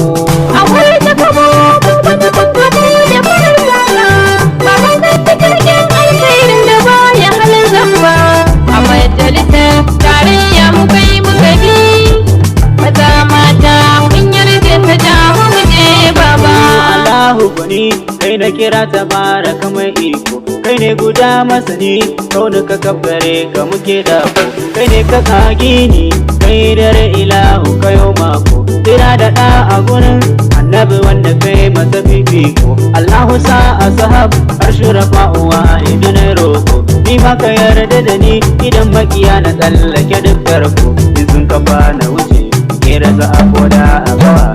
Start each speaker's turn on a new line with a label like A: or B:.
A: bako.
B: Akwai ta kamo mu bana mun gamo da farar saka. Baban zan ta kirkin alkhairin da baya halin zamba. A majalisar tarayya mu kai muka bi. Maza mata mun yarda ka ja mu mu je baba.
A: Allahu gwani, kai na kira, tabaraka mai iko. Kai ne guda masani, kaunuka kaf gare ka muke da ku. Kai ne ka kage ni, kai dare ilahu kayo mako. Tira da ɗa a gurin annabi wanda kai masa fifiko. Allahu sa a sahab har shurafa uwa idan roko. Ni ma ka yarda da ni idan makiya na tsallake duk tarko. In sun kafa na wuce, kera za a koda a gawa.